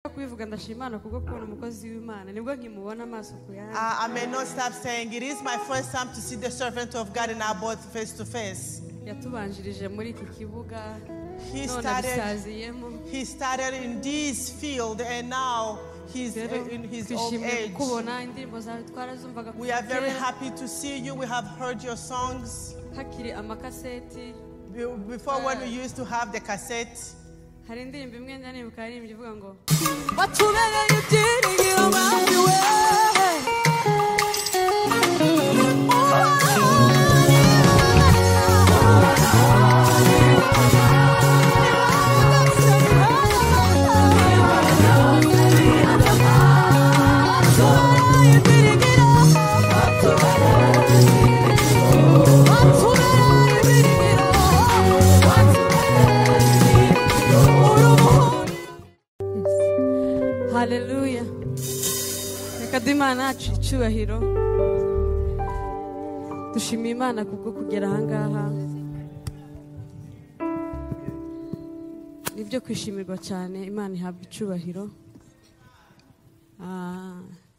Kubivuga ndashima Imana kubwo kubona umukozi w'Imana nibwo nkimubona amaso ku yandi. I may not stop saying it is my first time to see the servant of God in our both face to face. Yatubanjirije muri iki kibuga. He none started, abisaziyemo. he started in this field and now he's Rero in his old twishimiye age. kukubona indirimbo zawe twarazumvaga We are kuva very kera, happy to see you. We have heard your songs. Hakiri amakaseti. Before when we used to have the cassette. Hari indirimbo imwe njya nibuka yaririmbye ivuga ngo watubereye ibyiringiro mwami we. Hallelujah. Reka duhe Imana yacu icyubahiro. Dushimiye Imana kubwo kugera aha ngaha. Ni ibyo kwishimirwa cyane, Imana ihabwa icyubahiro.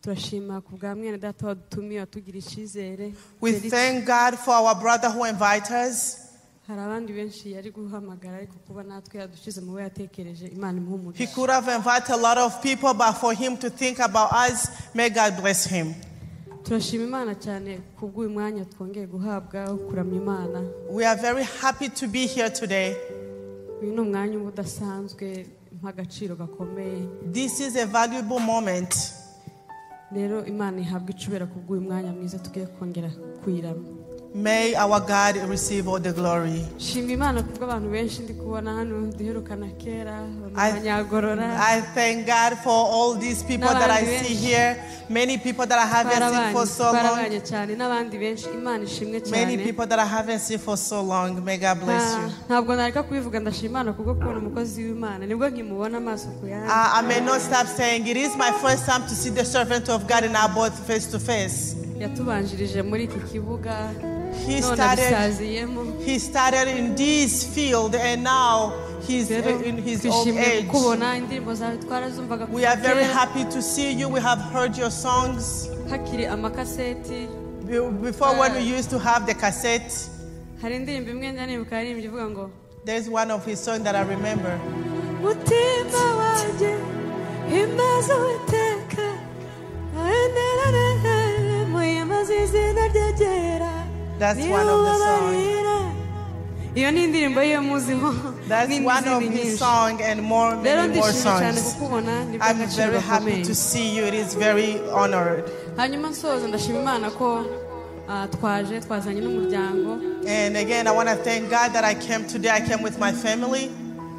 Turashima ku bwa mwene data wadutumiye atugira icyizere. We Felix. Thank God for our brother who invited us. Hari abandi benshi yari guhamagara ariko kuba natwe yadushyize mu bo yatekereje Imana imuhe He umugisha. could have invited a lot of people, but for him to think about us, may God bless him. Turashima Imana cyane kubw'uyu mwanya twongeye guhabwa wo kuramya Imana. We are very happy to be here today. Uyu ni umwanya uba udasanzwe nk'agaciro gakomeye. This is a valuable moment. Rero Imana ihabwa icubera kubw'uyu mwanya mwiza tugiye kongera kuyiramya. May our God receive all the glory. Shima Imana kubw'abantu benshi ndi kubona hano duherukana kera abanyagorora. I thank God for all these people that I see here. Many people that I haven't seen for so long. Twarabanye cyane n'abandi benshi Imana ishimwe Many cyane. People that I haven't seen for so long. May God bless you. Ntabwo nareka kubivuga ndashima Imana kubwo kubona umukozi w'Imana nibwo nkimubona amaso ku yandi. I may not stop saying it is my first time to see the servant of God in our both face to face. Yatubanjirije muri iki kibuga. He none started, abisaziyemo. he started in this field and now he's Rero in his old twishimiye age. kukubona indirimbo zawe twarazumvaga We are kuva very kera, happy to see you. We have heard your songs. Hakiri amakaseti. Before when we used to have the cassette. Hari indirimbo imwe njya nibuka yaririmbye ivuga ngo There's one of his songs that I remember. Mutima wanjye himbaza Uwiteka muhimbaze izina rye ryera. That's one of the songs. Iyo ni indirimbo ye muziho. That's n'indi one of zindi his nyinshi. songs and more, Rero many more ndishimye cyane songs. kukubona ni I'm iby'agaciro very happy gakomeye. To see you. It is very honored. Hanyuma nsoza ndashima Imana ko twaje twazanye n'umuryango. And again, I want to thank God that I came today. I came with my family.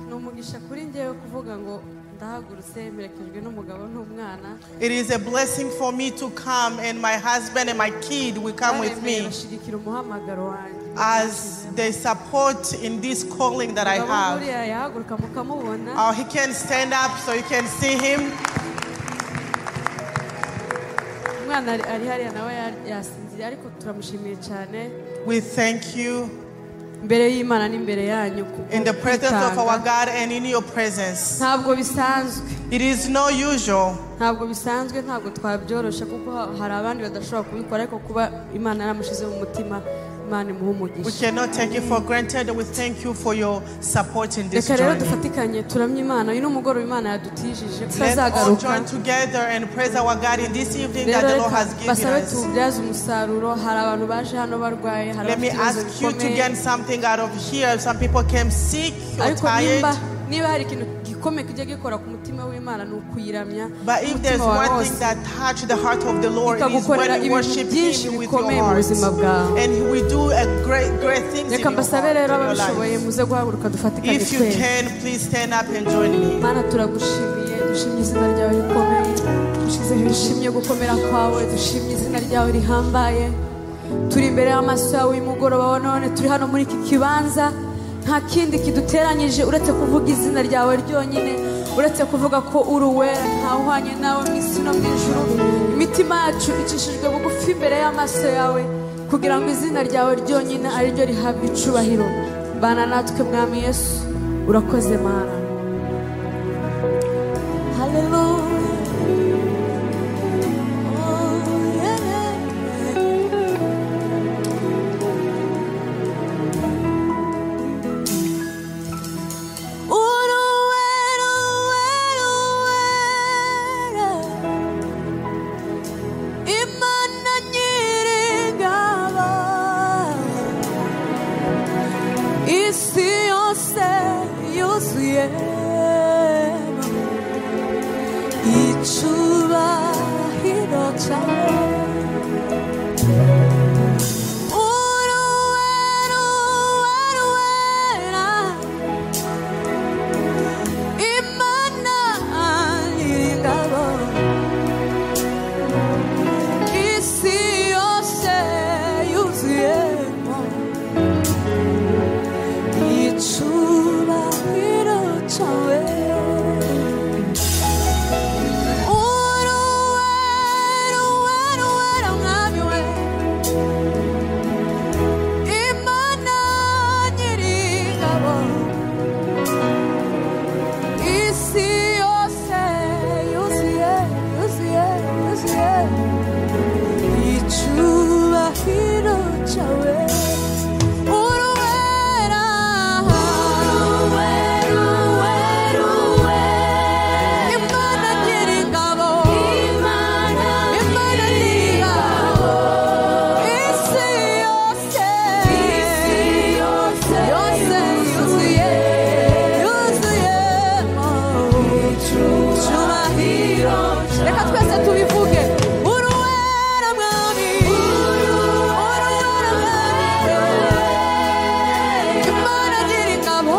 Ni umugisha kuri njyewe kuvuga ngo ndahagurutse mperekejwe n'umugabo n'umwana. It is a blessing for me to come, and my husband and my kid will come with Baremeye me bashyigikira umuhamagaro wanjye. As they support in this calling that I Umugabo have. nguriya yahaguruka mukamubona. He can stand up so you can see him. Umwana ari hariya nawe yasinziriye ariko turamushimiye cyane. We thank you Imbere y'Imana n'imbere yanyu kubwo in the presence of our kwitanga. God and in your presence. Ntabwo bisanzwe. It is no usual. Ntabwo bisanzwe ntabwo twabyorosha kuko hari abandi badashobora kubikora ariko kuba Imana yaramushize mu mutima Imana imuhe We umugisha. Cannot take it for granted. We thank you for your support in this Reka rero journey. dufatikanye turamye Imana uyu ni umugoroba Imana yadutijije Let's all tutazagaruka. join together and praise our God in this evening that Rero the Lord reka has given basabe us. tuwubyaze umusaruro hari abantu baje hano barwaye hari Let me abafite ibibazo ask you to bikomeye. get something out of here. Some people came sick or Ariko tired. nimba niba hari ikintu gikomeye kijya gikora ku mutima w'Imana ni ukuyiramya But if there's umutima wawe one thing wose that touched the heart of the Lord, it is ikagukorera when you ibintu worship byinshi Him with your bikomeye mu heart. buzima bwawe. And He will do a great, great things in Reka your mbasabe heart, rero in your ababishoboye life. muze guhaguruka dufatikanye If you twese. can, please stand up and join me. Mana turagushimiye dushimye izina ryawe rikomeye dushimye gukomera kwawe dushimye izina ryawe rihambaye turi imbere y'amaso yawe uyu mugoroba wa none turi hano muri iki kibanza nta kindi kiduteranyije uretse kuvuga izina ryawe ryonyine uretse kuvuga ko uri uwera ntawuhwanye nawe mu isi no mu ijuru imitima yacu icishijwe bugufi imbere y'amaso yawe kugira ngo izina ryawe ryonyine ariryo rihabwe icubahiro bana natwe mwami Yesu urakoze Mana. Hallelujah. Icubahiro cyawe Uruwera, uruwera, Imana nyir'ingabo, isi yose yuzuyemo icubahiro cyawe. Uruwera, uruwera, mwami we, Imana nyir'ingabo, isi yose yuzuye, yuzuye, yuzuye icubahiro cyawe. Uruwera, uruwera, uruwera, Imana nyir'ingabo, Imana nyir'ingabo, isi yose, yose yuzuye, yuzuyemo icubahiro. Reka twese tubivuge. Uruwera mwami, uruwera mwami, Imana nyir'ingabo,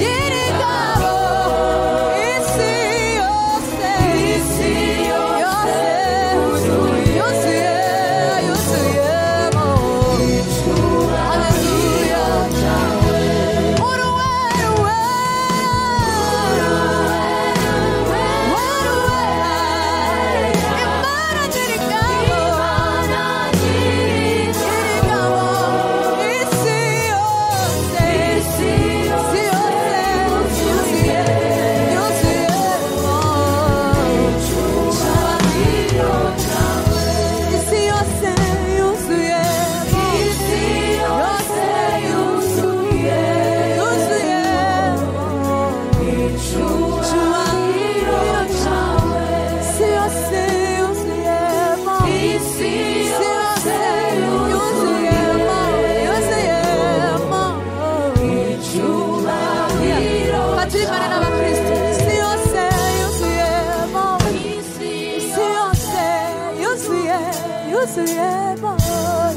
nyir'ingabo, isi yose, yose yuzuye, yuzuyemo. Haleluya. Uruwera, uruwera, uruwera, Imana nyir'ingabo, nyir'ingabo, isi yose, isi yose yuzuye, yuzuyemo. Isi yose yuzuyemo, yose yuzuye, yuzuyemo. Icubahiro cyawe, isi yose yuzuyemo, isi yose yuzuyemo, yuzuyemo. Baturimbane n'abakristo, isi yose yuzuyemo, isi yose yuzuye, yuzuyemo,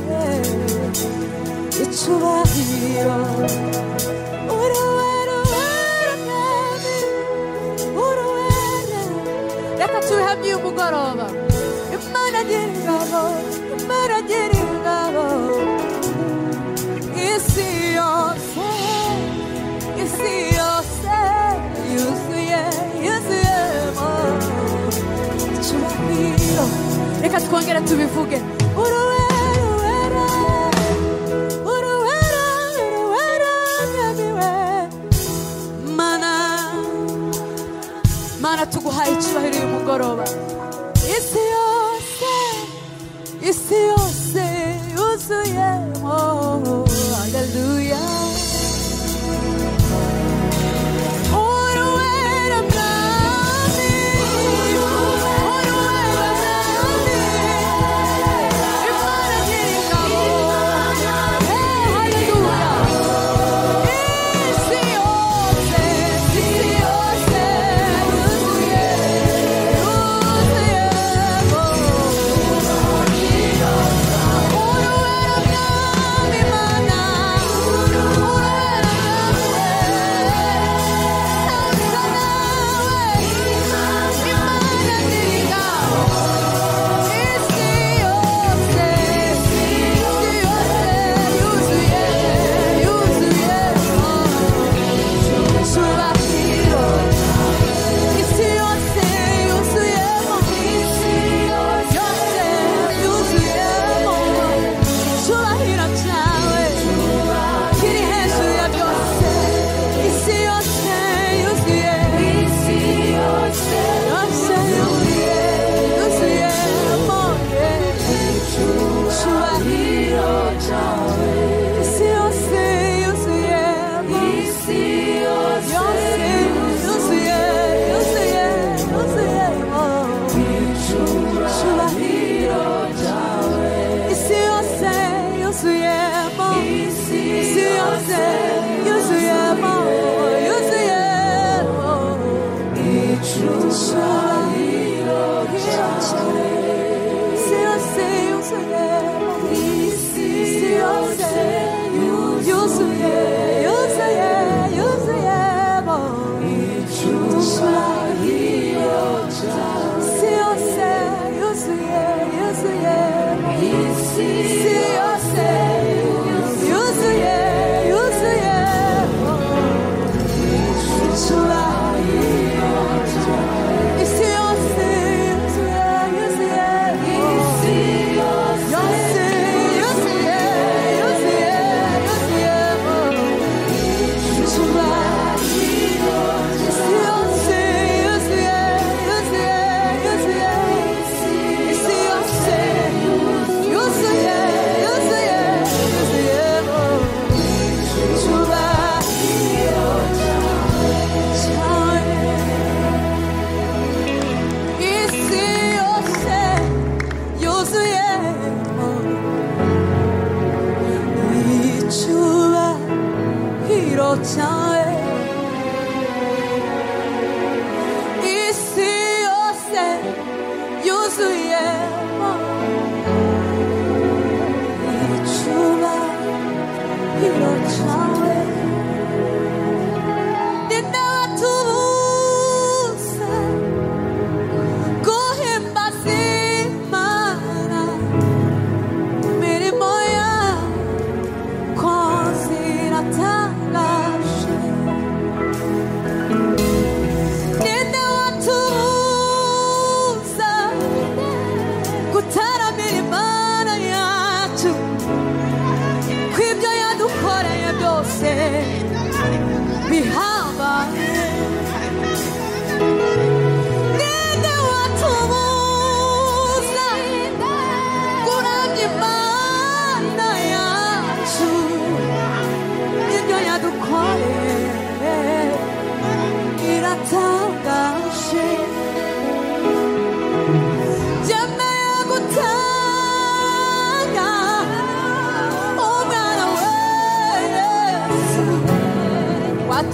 yeah. Icubahiro. Uruwera, uruwera, mwami, uruwera. Reka tubihamye uyu mugoroba. Imana nyir'ingabo, Imana nyir'ingabo, isi yose, isi yose yuzuye, yuzuyemo icubahiro. Reka twongere tubivuge. Uruwera, uruwera, uruwera, uruwera, mwami we, Mana, Mana tuguhaye icyubahiro uyu mugoroba. Isi yose, isi yose yuzuyemo. Haleluya. Uruwera mwami, uruwera mwami, Imana nyir'ingabo, hey, haleluya. Isi yose, isi yose yuzuye, yuzuyemo. Uruwera mwami,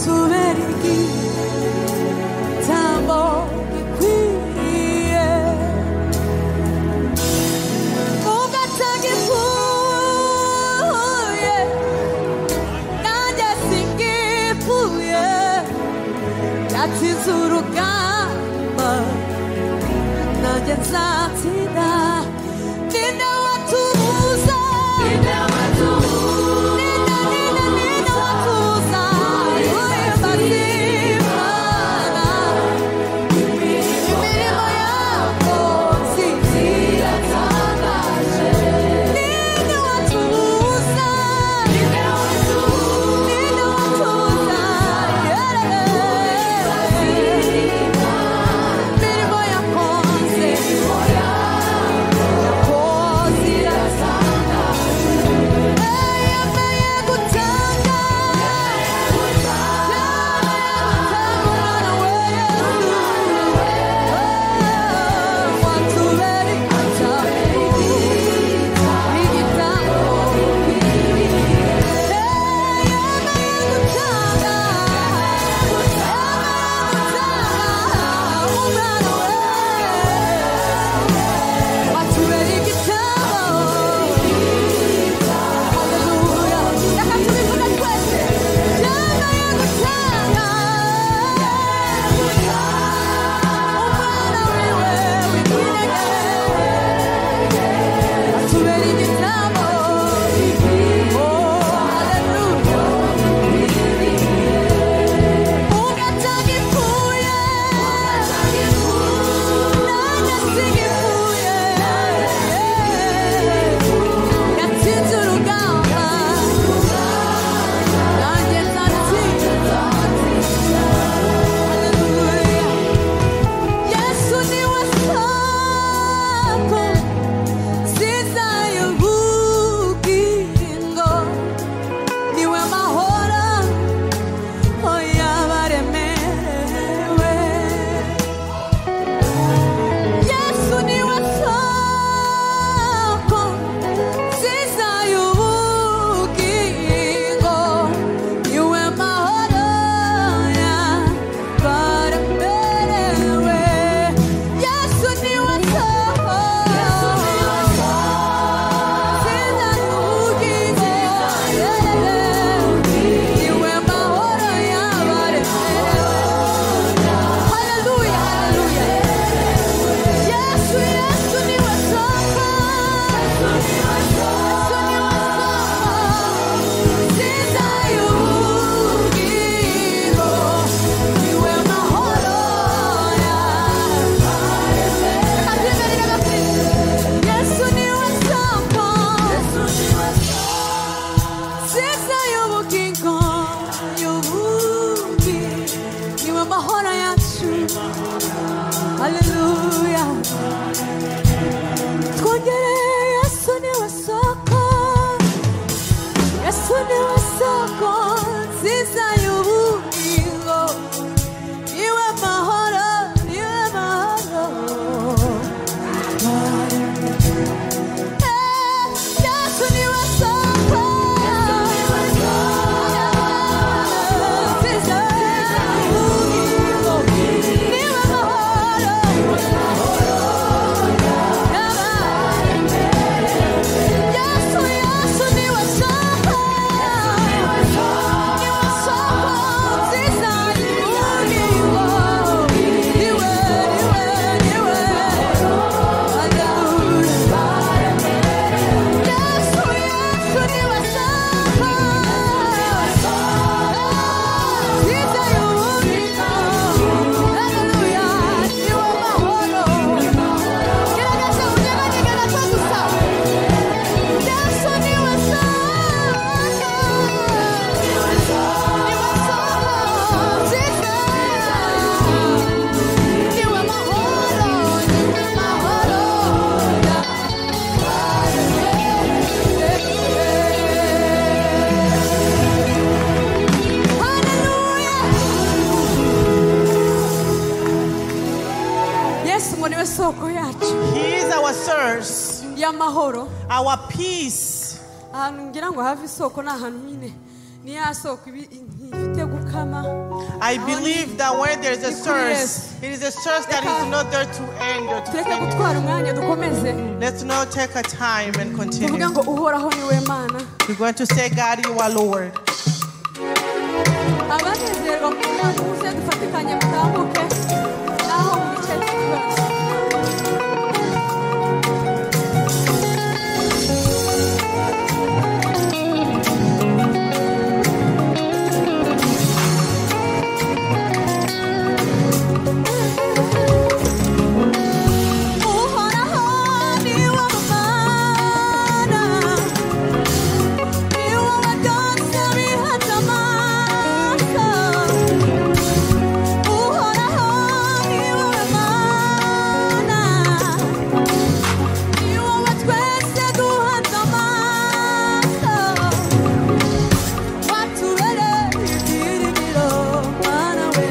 Watubera igitambo gikwiriye. Ugatagipfuye, nanjye singipfuye. Yatsinze urugamba, nanjye nzatsinda. Ninde watubuza? Ninde, ninde, ninde watubuza? Guhimbaza Imana. Imirimo yako iratangaje. Ninde watubuza? Ninde watubuza? Imirimo yakoze iratangaje. Yemeye gutanga, yemeye gutanga umwana we Yesu. Watubera igitambo, igitambo. Yemeye gutanga, yemeye gutanga umwana we. Watubera igitambo. Haleluya. Reka tubivuge twese. Yemeye gutanga umwana wiwe w'ikinege. Atubera igitambo. Oh, haleluya. Ugatagipfuye, nanjye singipfuye. Yatsinze urugamba, nanjye nzatsinda. Haleluya. Yesu niwe soko nziza y'ubugingo, niwe mahoro y'abaremerewe. Yesu niwe soko nziza y'ubugingo, niwe mahoro y'abaremerewe. Yesu niwe soko nziza y'ubugingo, niwe mahoro y'abaremerewe. Haleluya, haleluya. Yesu, Yesu niwe soko. Yesu niwe soko nziza y'ubugingo, niwe mahoro Reka twimerere abakristo. Yesu niwe soko nziza y'ubugingo, y'ubugingo, niwe mahoro yacu. Haleluya. Twongere Yesu niwe soko, Yesu niwe soko nziza y'ubugingo, niwe mahoro, niwe mahoro. Yesu niwe soko nziza y'ubugingo, niwe mahoro. Yesu, Yesu niwe soko, niwe soko nziza y'ubugingo, niwe, niwe, niwe. Haleluya. Yesu, Yesu niwe soko nziza y'ubugingo, haleluya, niwe mahoro. Gerageza unyeganyege gato gusa. Yesu niwe soko, niwe soko nziza, niwe mahoro, niwe mahoro. Haleluya. Yesu ngo niwe soko yacu He is our source, y'amahoro. Our peace. Ahantu ngira ngo have isoko ni ahantu nyine ni ya soko iba ifite gukama. gukama. I believe that when there is a source, it is a source that is not there to end or to Tureke finish. Gutwara umwanya dukomeze. Let's now take a time and Tuvuge continue. Ngo uhoraho niwe mana. We're going to say, God, you are Lord. Abanezerwa muze dufatikanye mutambuke naho mwicaye tukibazo. Uhoraho ni wowe mana, ni wowe byose bihatse amaso. Uhoraho ni wowe mana, ni wowe twese duhatse amaso. Watubereye ibyiringiro mana we.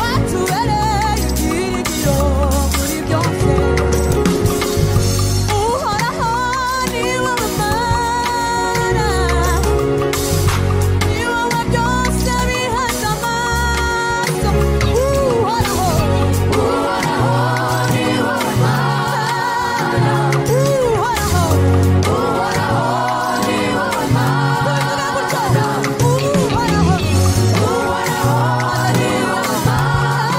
Watubereye ibyiringiro muri byose. Uhoraho ni wowe mana, ni wowe byose bihatse amaso. Uhoraho, Uhoraho ni wowe mana. Uhoraho, Uhoraho ni wowe mana. Uhoraho, Uhoraho ni wowe mana.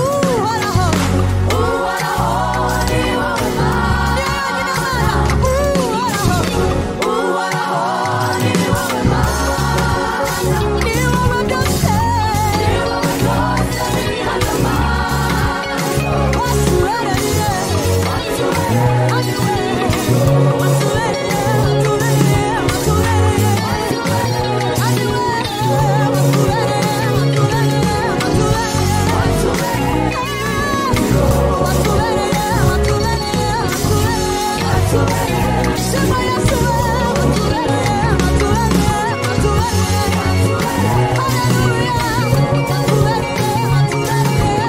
Uhoraho, Uhoraho ni wowe mana. Uhoraho, Uhoraho ni wowe mana. Ni wowe byose, ni wowe byose bihatse amaso. Watubereye, watubereye, watubereye, watubereye,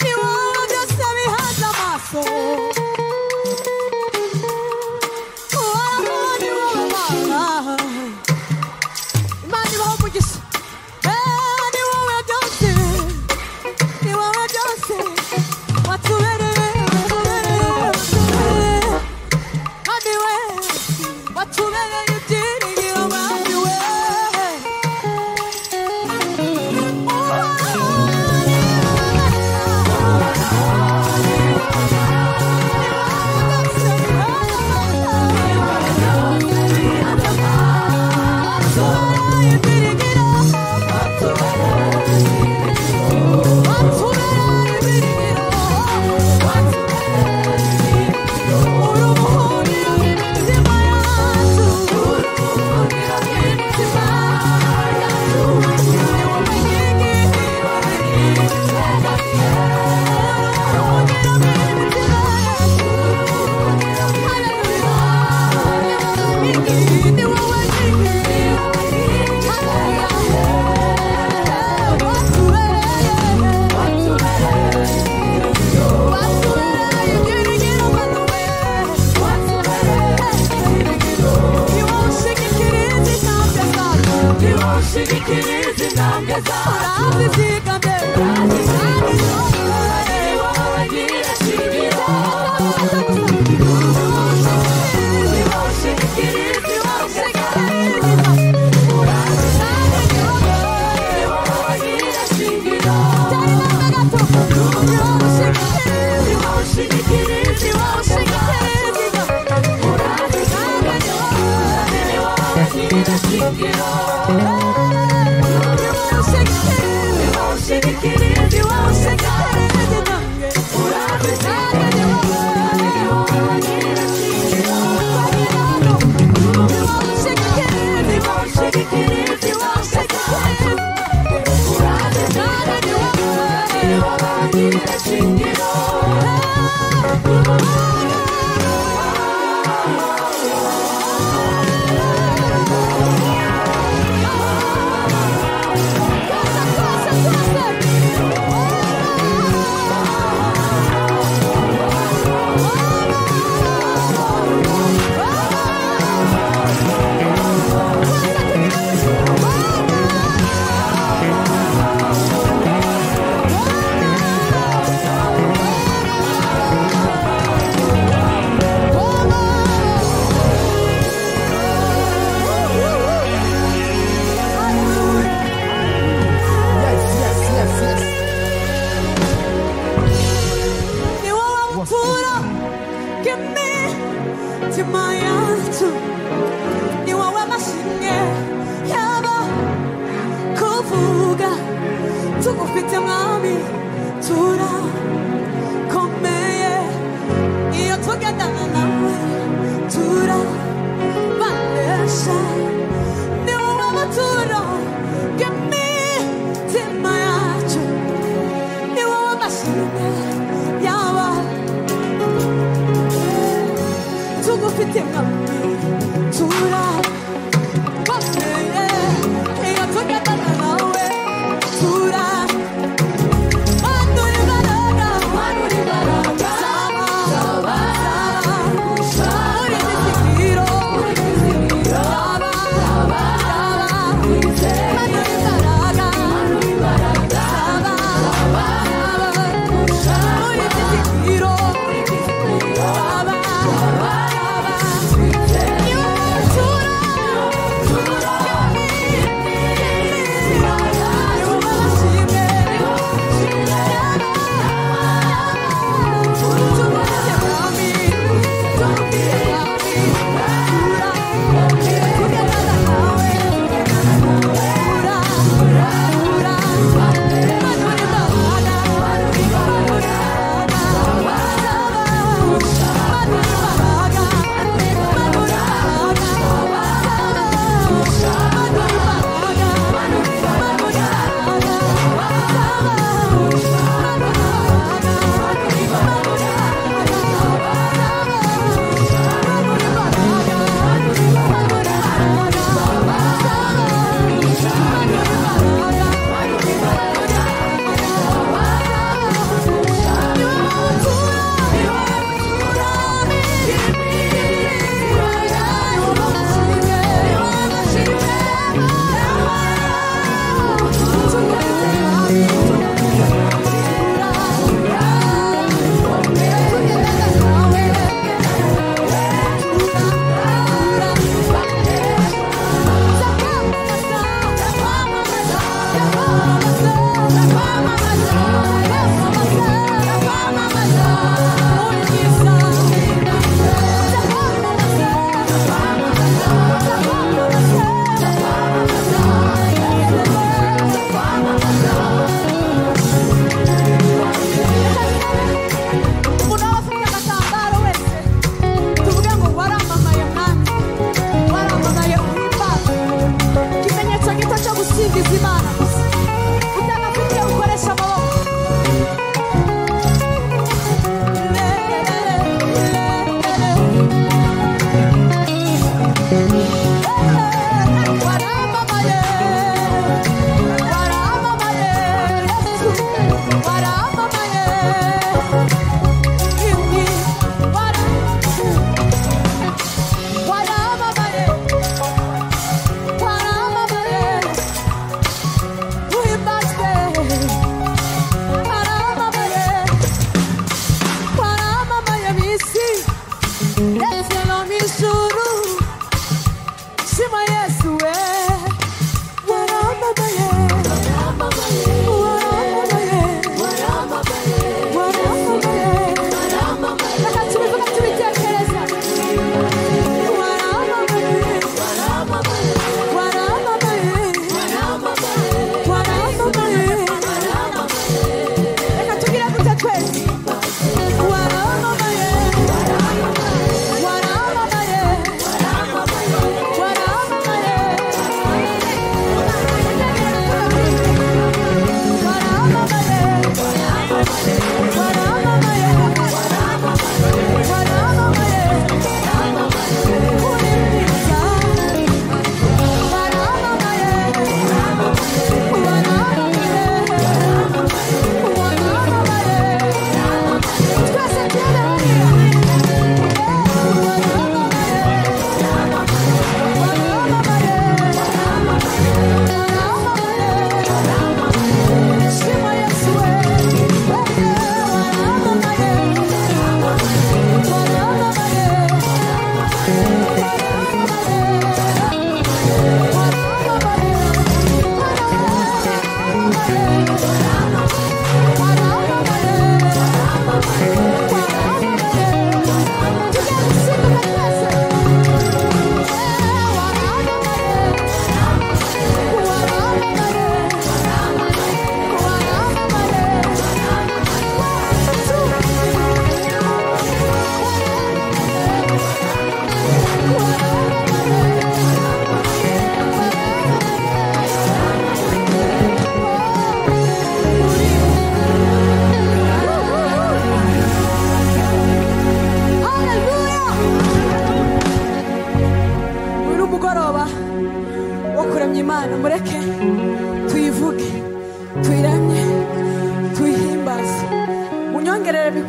Ni wowe byose bihanze amaso. Uhoraho ni wowe Mana. Imana ibahe umugisha. Ni wowe byose, ni wowe byose. Watubereye, watubereye, watubereye. Kandi we, watubereye ibyiringiro mwami we. Uhoraho ni wowe Shingiro. Yes, yes, yes, yes. Ni wowe buturo bw'imitima yacu, ni wowe mashimwe yaba kuvuga tugufite mwami, turakomeye iyo tugendana nawe turabanesha. Ni wowe buturo bw'imitima yacu, ni wowe mashimwe yaba tugufite mwami, turakomeye iyo tugendana nawe tura manura imbaraga, manura imbaraga, saba saba uri izigiro, saba saba manura imbaraga, manura imbaraga, saba saba uri izigiro, saba saba.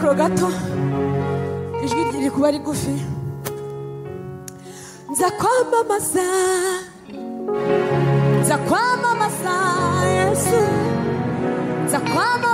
Mikoro gato, ijwi riri kuba rigufi. Nza kwamamaza, nza kwamamaza Yesu, nza kwamamaza.